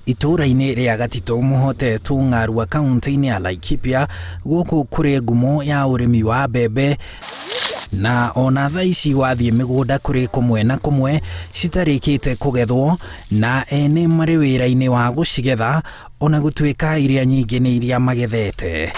Itũũra-inĩ rĩa Gatitũ Mũhote Tũng'arua kaunti-inĩ ya Laikipia gũkũ kũrĩ ngumo ya ũrĩmi wa mbembe na ona thaa ici wathiĩ mĩgũnda kũrĩ kũmwe na kũmwe citarĩkĩte kũgethwo na ene marĩ wĩra-inĩ wa gũcigetha ona gũtuĩka iria nyingĩ nĩ iria magethete.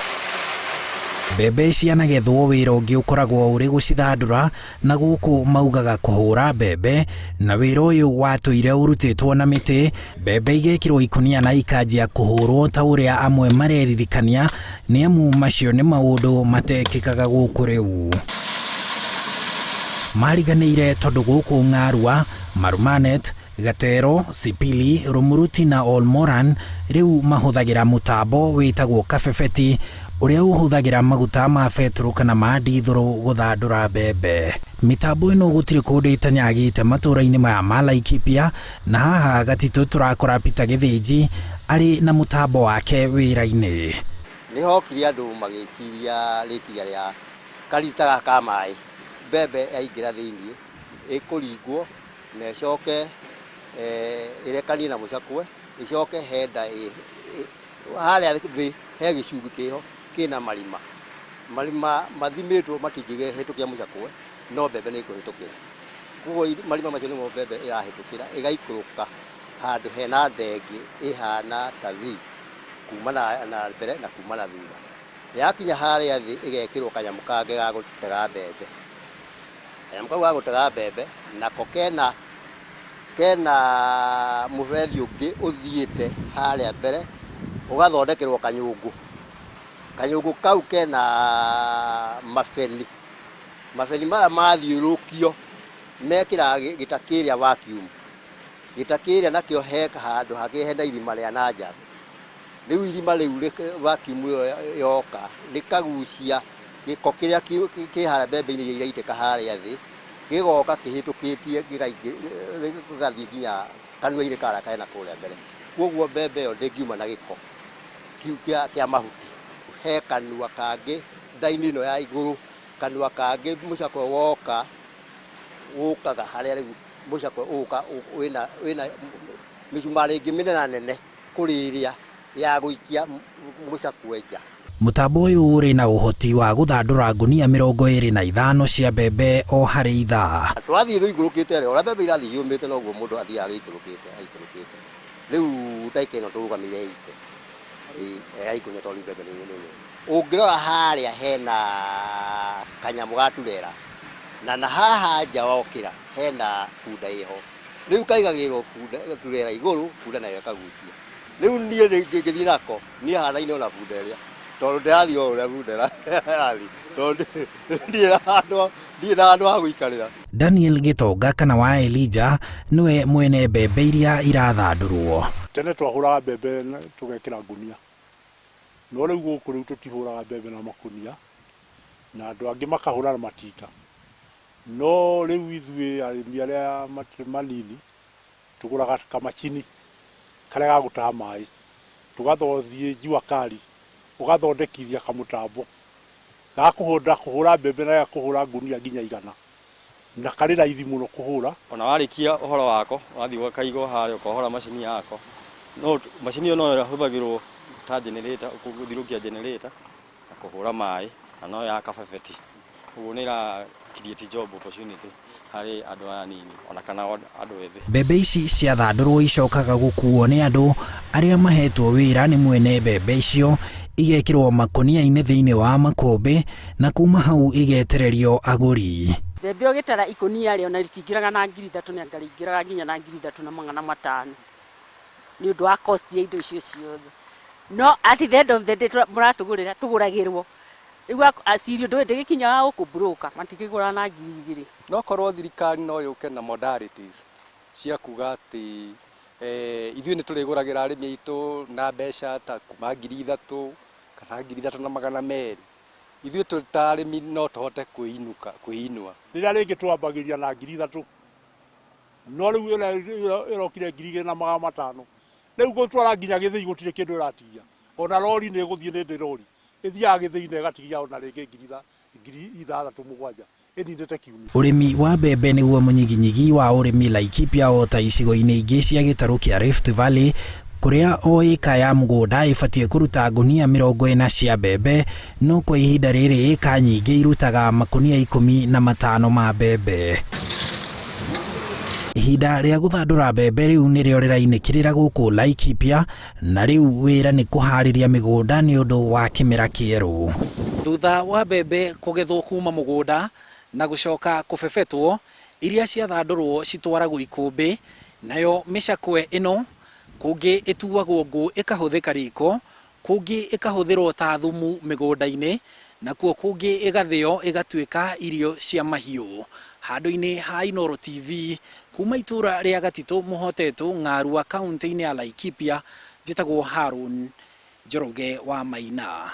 Mbembe cianagethwo wĩra ũngĩ ũkoragwo ũrĩ gũcithandũra na gũkũ maugaga kũhũra mbembe na wĩra ũyũ watũire ũrutĩtwo na mĩtĩ, mbembe igekĩrwo ikũnia na ikanjia kũhũrwo ta ũrĩa amwe mareririkania nĩ amu macio nĩ maũndũ matekĩkaga gũkũ rĩu. Mariganĩire tondũ gũkũ Ng'arua, Marumanet, Gatero, Sipili, Rumuruti na Olmoran rĩu mahũthagĩra mũtambo wĩtagwo kabebeti ũrĩa ũhũthagĩra maguta ma betũrũ kana ma ndithũrũ gũthandũra mbembe. Mĩtambo ĩno gũtirĩ kũndũ ĩtanyagĩte matũra-inĩ maya ma Laikipia na haha Gatitũ tũrakora Peter Gĩthĩnji arĩ na mũtambo wake wĩra-inĩ. Nĩ hokire andũ magĩciria rĩciria rĩa karita gaka ka maĩ, mbembe yaingĩra thĩiniĩ ĩkũringwo na ĩcoke ĩrekanie na mũcakwe, ĩcoke he nda harĩa thĩ he gĩcungi kĩho kĩna marima, marima mathimĩtwo matingĩhĩtũkia mũcakwe no mbembe nĩ ĩkũhĩtũkĩra. Koguo marima macio nĩmo mbembe ĩrahĩtũkĩra ĩgaikũrũka handũ hena thenge ĩhana ta V kuma na mbere na kuma na thutha. Yakinya harĩa thĩ ĩgekĩrwo kanyamũ kangĩ ga gũtega mbembe. Kanyamũ kau ga gũtega mbembe nako kena kena mũberethi ũngĩ ũthiĩte harĩa mbere ũgathondekerwo kanyũngũ. Kanyũngũ kau kena mabeni. Mabeni maya mathiũrũrũkio mekĩraga gĩta kĩrĩa vacuum. Gĩta kĩrĩa nakĩo he handũ hangĩ hena irima rĩa na nja. Rĩu irima rĩu vacuum ĩyo yoka rĩkagucia gĩko kĩrĩa kĩ harĩa mbembe-inĩ iria iraitĩka harĩa thĩ, gĩgoka kĩhĩtũkĩtie gĩgathiĩ nginya kanua-inĩ karĩa kena kũrĩa mbere. Kwoguo mbembe ĩyo ndĩngiuma na gĩko kĩu kĩa mahuti. He kanua kangĩ nda-inĩ ĩno ya igũrũ, kanua kangĩ mũcakwe woka ũkaga harĩa rĩu mũcakwe ũka wĩna wĩna mĩcumarĩ ĩngĩ mĩnenanene kũrĩ ĩrĩa ya gũikia mũcakwe nja. Mũtambo ũyũ ũrĩ na ũhoti wa gũthandũra ngunia 25 cia mbembe o harĩ ithaa. Twathiĩ tũikũrũkĩte rĩ, ũrĩa mbembe irathiĩ ciũmĩte noguo mũndũ athiaga agĩikũrũkĩte aikũrũkĩte. Rĩu ndagĩka ĩno tũrũgamĩire ite ya ikũnia tondũ rĩu mbembe nĩ nyũmũ. Ũngĩrora harĩa hena kanyamũ ga turera na na haha nja wokĩra hena bunda ĩho. Rĩu kaigagĩrĩrwo bunda turera igũrũ, bunda nayo ĩkagucia. Rĩu niĩ ngĩthiĩ nako, niĩ hanaine ona bunda ĩrĩa, tondũ ndĩrathiĩ o ũrĩa bunda ĩrathiĩ, tondũ ndirĩ na handũ ndirĩ na handũ ha gũikarĩra. Daniel Gĩtonga kana wa Elijah nĩwe mwene mbembe iria irathandũrwo. Tene twahũraga mbembe tũgekĩra ngũnia, no rĩu gũkũ rĩu tũtihũraga mbembe na makũnia, na andũ angĩ makahũra na matinga. No rĩu ithuĩ arĩmi arĩa manini Tũgũraga kamacini karĩa ga gũtaha maĩ, tũgathiĩ Jua Kali ũgathondekithia kamũtambo ga kũhota kũhũra mbembe na ga kũhũra ngũnia nginya 100 na karĩ raithi mũno kũhũra. Ona warĩkia ũhoro wako, ũgathiĩ ũgakaigwo harĩa ũkohora macini yako. No macini ĩyo no ĩhũthagĩrwo ta generator, gũthiũrũrũkia generator na kũhũra maĩ na no ya kabebeti. Ũguo nĩ ĩra create job opportunity harĩ andũ aya anini ona kana andũ ethĩ. Mbembe ici ciathandũrwo icokaga gũkuo nĩ andũ arĩa mahetwo wĩra nĩ mwene mbembe icio, igekĩrwo makũnia-inĩ thĩinĩ wa makũmbĩ na kuma hau igetererio agũri. Mbembe ũgĩtara ikũnia rĩ, ona rĩtingĩraga na 3000 nĩ anga rĩingĩraga nginya na 3500 nĩ ũndũ wa cost ya indo icio ciothe. No at the end of the day mũratũgũrĩra, tũgũragĩrwo Rĩu cirio ndũĩ ndĩgĩkinyaga gũkũ broker matikĩgũraga na 2000. No korwo thirikari no yũke na modalities cia kuga atĩ ithuĩ nĩ tũrĩgũragĩra arĩmi aitũ na mbeca ta kuma 3000 kana 3200, ithuĩ twĩ ta arĩmi no tũhote kwĩinũka kwĩinua. Rĩrĩa rĩngĩ twambagĩria na 3000 no rĩu ĩrĩa ĩrokire 2500 rĩu gũtwara nginya gĩthĩi gũtirĩ kĩndũ ĩratigia ona rori nĩ ĩgũthiĩ nĩ ndĩ rori Ĩthiaga gĩthĩi na ĩgatigia o na rĩngĩ 6,000 7 ĩninĩte kiumia. Ũrĩmi wa mbembe nĩguo mũnyiginyigi wa ũrĩmi Laikipia o ta icigo-inĩ ingĩ cia gĩtarũ kĩa Rift Valley. Kũrĩa o ĩka ya mũgũnda ĩbatiĩ kũruta ngũnia 40 cia mbembe, no kwa ihinda rĩrĩ ĩka nyingĩ irutaga makũnia 15 ma mbembe. Ihinda rĩa gũthandũra mbembe rĩu nĩrĩo rĩrainĩkĩrĩra gũkũ Laikipia, na rĩu wĩra nĩ kũharĩria mĩgũnda nĩ ũndũ wa kĩmera kĩerũ. Thutha wa mbembe kũgethwo kuma mũgũnda na gũcoka kũbebetwo, iria ciathandũrwo citwaragwo ikũmbĩ, nayo mĩcakwe ĩno kũngĩ ĩtuagwo ngũ ĩkahũthĩka riko, kũngĩ ĩkahũthĩrwo ta thumu mĩgũnda-inĩ, nakuo kũngĩ ĩgathĩo ĩgatuĩka irio cia mahiũ. Handũ-inĩ ha Inooro TV, kuma itũra rĩa Gatitũ Mũhotetũ, Ng'arua, kauntĩ-inĩ ya Laikipia, njĩtagwo Haron Njoroge wa Maina.